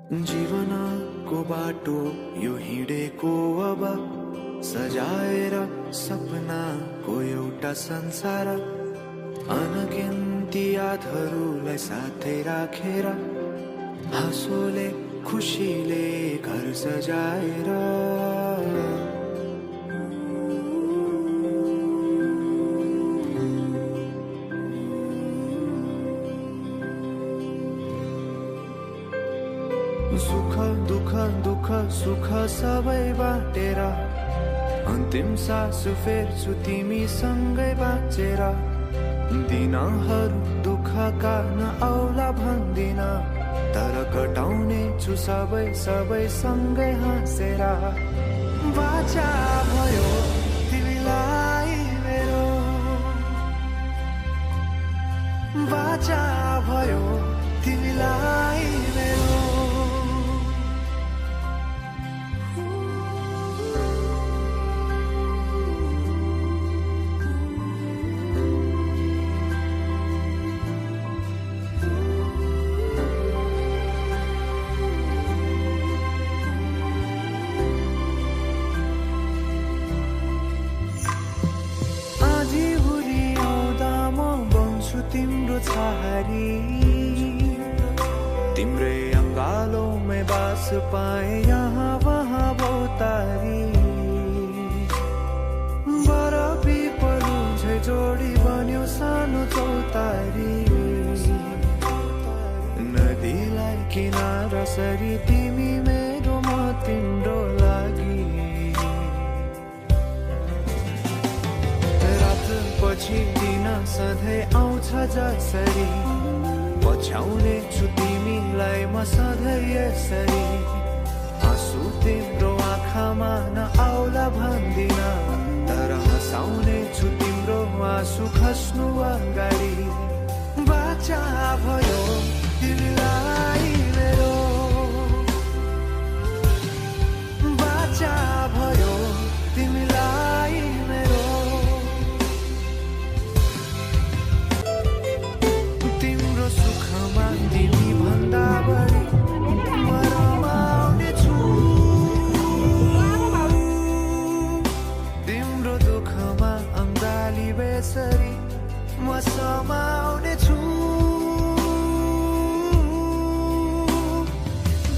जीवनको बाटो यो हिँडेको अब सजाएर सपनाको एउटा संसार, अनगिन्ती यादहरूलाई साथै राखेर हाँसोले खुसीले घर सजाएर सुख दुख दुख सुख सबै बाटेर अन्तिम सास फेर्छु तिमीसँगै बाँचेर। दिनहरू दुःखका नआउला भन्दिन, तर कटाउने छु सबै सबै सँगै हाँसेर। बाचा भयो तिमीलाई मेरो, बाचा भयो तिमीलाई मेरो। तिम्रो छहारी तिम्रै अङ्गालोमै बास पाए यहाँ वहाँ बहुतारी। बरफी पलु झै जोडी बन्यो सानो चौतारी, नदीलाई किनारा सरी तिमी मेरो म तिम्रो लागि। रात पछि दिन सधैँ आउँछ जसरी, पछ्याउने छु तिमीलाई म सधैँ यसरी। आँसु तिम्रो आँखामा नआउला भन्दिन, तर हँसाउने छु तिम्रो आँसु खस्नु अगाडि। बाचा भयो तिमीलाई मेरो, बाचा भयो तिमीलाई मेरो। तिम्रो सुखमा तिमी भन्दा बढी म रमाउने छु, तिम्रो दुःखमा अङ्गाली बेसरी म समाउने छु।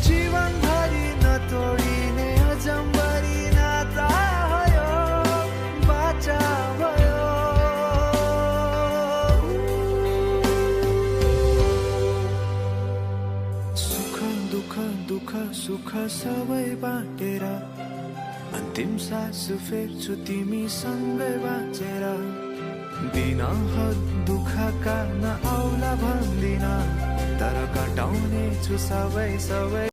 जीवनभरि नतोडिने अजम्बरी नाता भयो, बाचा भयो। दुःख सुख सबै बाटेर अन्तिम सास फेर्छु तिमीसँगै बाँचेर। दिनहरू दुःखका नआउला भन्दिन, तर कटाउने छु सबै सबै।